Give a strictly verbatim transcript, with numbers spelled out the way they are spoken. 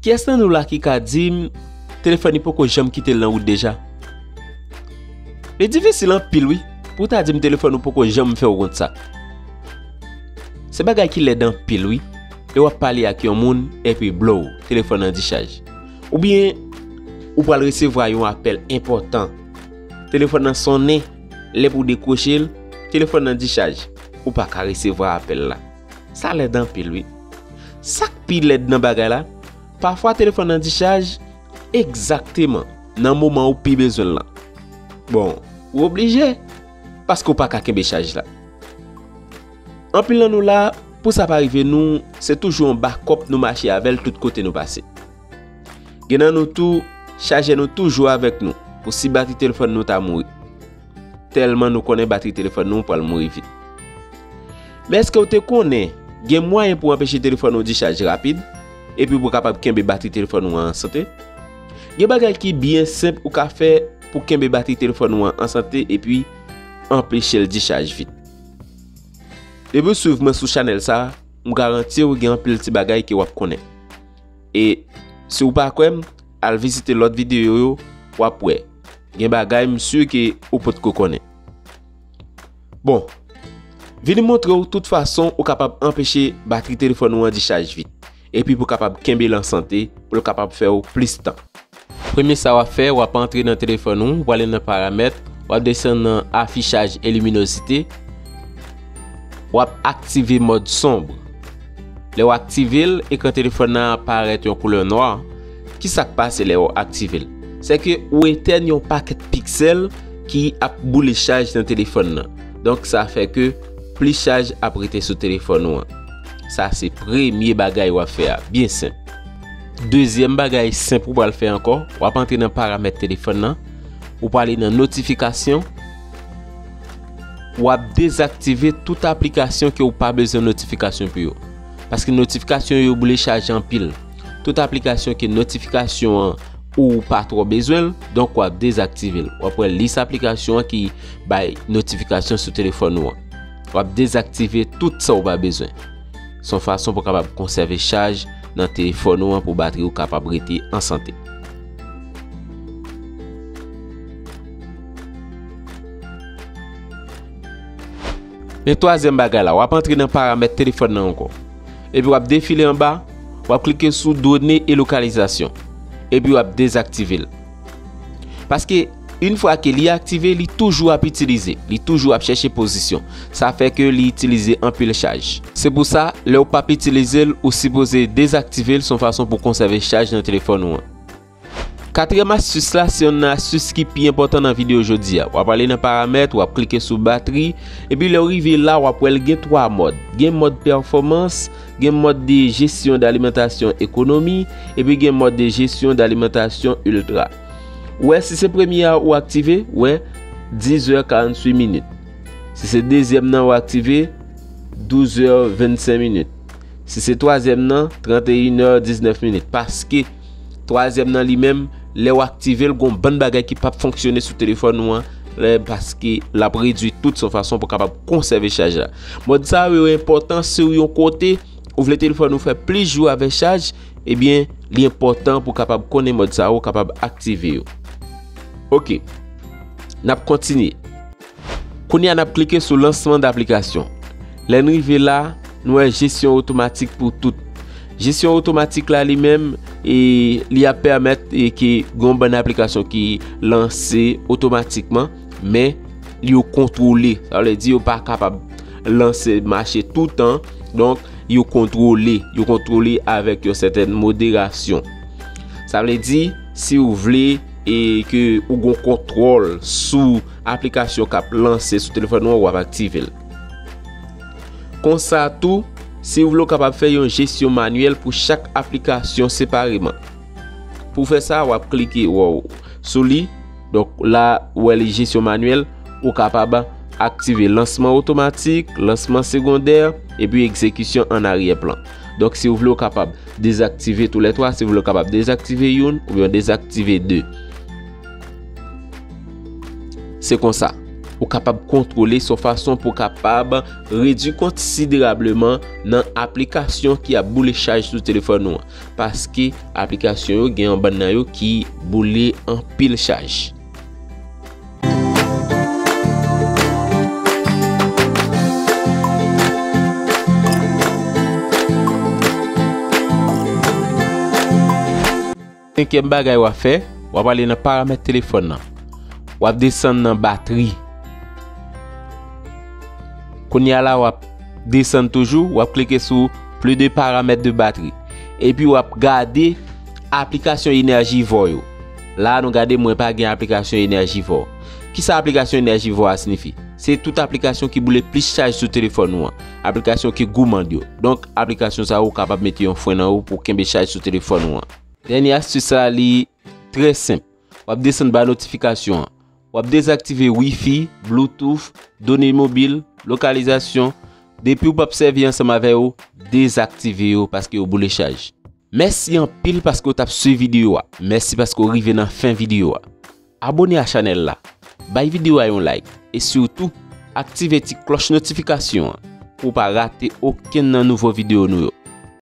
Kiyès nan nou la ki ka di m telefòn li poko janm kite l nan wout deja? Li difisil anpil wi, pou w ta di m telefòn ou poko janm fè w kont sa. Se bagay ki lèd anpil wi, lè w ap pale ak yon moun epi blow, telefòn nan dichaj. Oubyen, ou pral resevwa yon apèl enpòtan, telefòn nan sonnen, lè pou w dekwoche l, telefòn nan dichaj, ou pa ka resevwa apèl la. Sa lèd anpil wi. Sa k pi lèd nan bagay la, pafwa telefòn nan dichaj egzakteman nan moman ou pi bezwen l lan. Bon, ou oblije, paske ou pa ka kenbe chaj la. Anpil nan nou la, pou sa pa rive nou, se toujou yon bakòp nou mache avè l tout kote nou pase. Gen nan nou tou, chajè nou toujou avèk nou, pou si batri telefòn nou ta mouri. Tèlman nou konnen batri telefòn nou pral mouri vit. Men èske w te konnen gen mwayen pou anpeche telefòn ou dichaj rapid, epi pou w kapab kenbe batri telefòn ou an an sante? Gen bagay ki byen senp ou ka fè pou kenbe batri telefòn ou an an sante epi anpeche l dichaj vit. Depi w swiv mwen sou chanèl sa a, m garanti w gen anpil ti bagay ke w ap konnen. E si w pa kwè m, al vizite lòt videyo yo, w ap wè. Gen bagay m si ke ou potko konnen. Bon, vini montre w tout fason ou kapab anpeche batri telefòn ou an dichaj vit, epi pou kapab kenbe l an sante, pou l kapab fè w plis tan. Premye sa w ap fè, w ap antre nan telefòn ou, w ale nan paramèt, w ap desann nan afichaj e liminozite, w ap aktive mòd sonb. Lè w aktive l, ekran telefòn nan ap parèt yon koulè nwa. Kisa k pase lè w aktive l? Se ke ou etèn yon pakèt piksèl ki ap boule chaj nan telefòn nan. Donk, sa fè ke plis chaj ap rete sou telefòn ou an. Sa se premye bagay w ap fè a, byen senp. Dezyèm bagay senp ou pral fè ankò, w ap antre nan paramèt telefòn nan, ou prale nan notifikasyon, w ap dezaktive tout aplikasyon ke w pa bezwen notifikasyon pou yo. Paske notifikasyon yo boule chaj anpil. Tout aplikasyon ke notifikasyon an ou pa twò bezwen l, donk w ap dezaktive l. W ap wè lis aplikasyon an ki bay notifikasyon sou telefòn ou an. W ap dezaktive tout sa w pa bezwen. Se yon fason pou w kapab konsève chaj nan telefòn ou an pou batri w kapab rete an sante. Men twazyèm bagay la, w ap antre nan paramèt telefòn nan ankò. Epi w ap defile anba, w ap klike sou done e lokalizasyon. Epi w ap dezaktive l. Paske, yon fwa ke li aktive, li toujou ap itilize. Li toujou ap chèche pozisyon. Sa fè ke li itilize anpil chaj. Se pou sa, lè w p ap itilize l, ou sipoze dezaktive l, se yon fason pou konsève chaj nan telefòn ou an. Katriyèm astis la, se yon astis ki pi enpòtan nan videyo jodi a. W ap ale nan paramèt, w ap klike sou batri, epi lè w rive la, w ap wè l gen twa mòd. Gen mòd pèfòmans, gen mòd de jesyon dalimantasyon ekonomi, epi gen mòd de jesyon dalimantasyon iltra. Ou wè, si se premye a ou aktive, ou wè, diz è karanntuit minit. Si se dezyèm nan ou aktive, douz è vennsenk minit. Si se twazyèm nan, trannteyen è diznèf minit. Paske twazyèm nan li menm, lè w aktive l, gon bann bagay ki p ap fonksyone sou telefòn ou an, lè, paske l ap redui tout se yon fason pou kapab konsève chaj la. Mòd sa yo enpòtan si w yon kote, ou vle telefòn ou fè plis jou avèk chaj, ebyen, li enpòtan pou kapab konnen mòd sa yo, kapab aktive yo. Oke. N ap kontinye. Kounye a n ap klike sou lansman daplikasyon. Lè n rive la, nou wè jesyon otomatik pou tout. Jesyon otomatik la li menm, e, li ap pèmèt, e, ke gon bann aplikasyon ki lanse otomatikman, men yo kontwole. Sa vle di yo pa kapab lanse mache toutan. Donk, yo kontwole. Yo kontwole avèk yon sètèn moderasyon. Sa vle di, si w vle e ke ou gon kontwòl sou aplikasyon k ap lanse sou telefòn ou an, w ap aktive l. Konsa tou, si w vle, w kapab fè yon jesyon manyèl pou chak aplikasyon separeman. Pou fè sa, w ap klike, wow, sou li. Donk, la, ou wè li jesyon manyèl, ou kapab aktive lansman otomatik, lansman segondè, epi egzekisyon an aryè plan. Donk, si w vle, w kapab dezaktive toulètwa, si w vle, w kapab dezaktive youn oubyen dezaktive de. Se konsa. Ou kapab kontwole s on fason pou w kapab redui konsiderableman nan aplikasyon ki ap boule chaj sou telefòn ou an. Paske aplikasyon yo gen yon bann nan yo ki boule anpil chaj. Senkyèm bagay w ap fè, w ap ale nan paramèt telefòn nan. W ap desann nan batri. Kounye a la, w ap desann toujou, w ap klike sou plus de paramètres de batterie. Epi w ap gade aplikasyon enèjivò yo. La, nou gade mwen pa gen aplikasyon enèjivò. Kisa aplikasyon enèjivò a siyifi? Se tout aplikasyon ki boule plis chaj sou telefòn ou an. Aplikasyon ki goumand yo. Donk, aplikasyon sa yo kapab mete yon fren nan ou pou kenbe chaj sou telefòn ou an. Dènye astis la, li trè senp. W ap desann ba notifikasyon an. W ap dezaktive Wi-Fi, Bluetooth, done mobil, lokalizasyon. Depi w p ap sèvi ansanm avè yo, dezaktive yo paske yo boule chaj. Mèsi anpil paske w t ap swiv videyo a. Mèsi paske w rive nan fen videyo a. Abone a chanèl la. Bay videyo a yon like. E sitou, aktive ti klòch notifikasyon an pou w pa rate okenn nan nouvo videyo nou yo.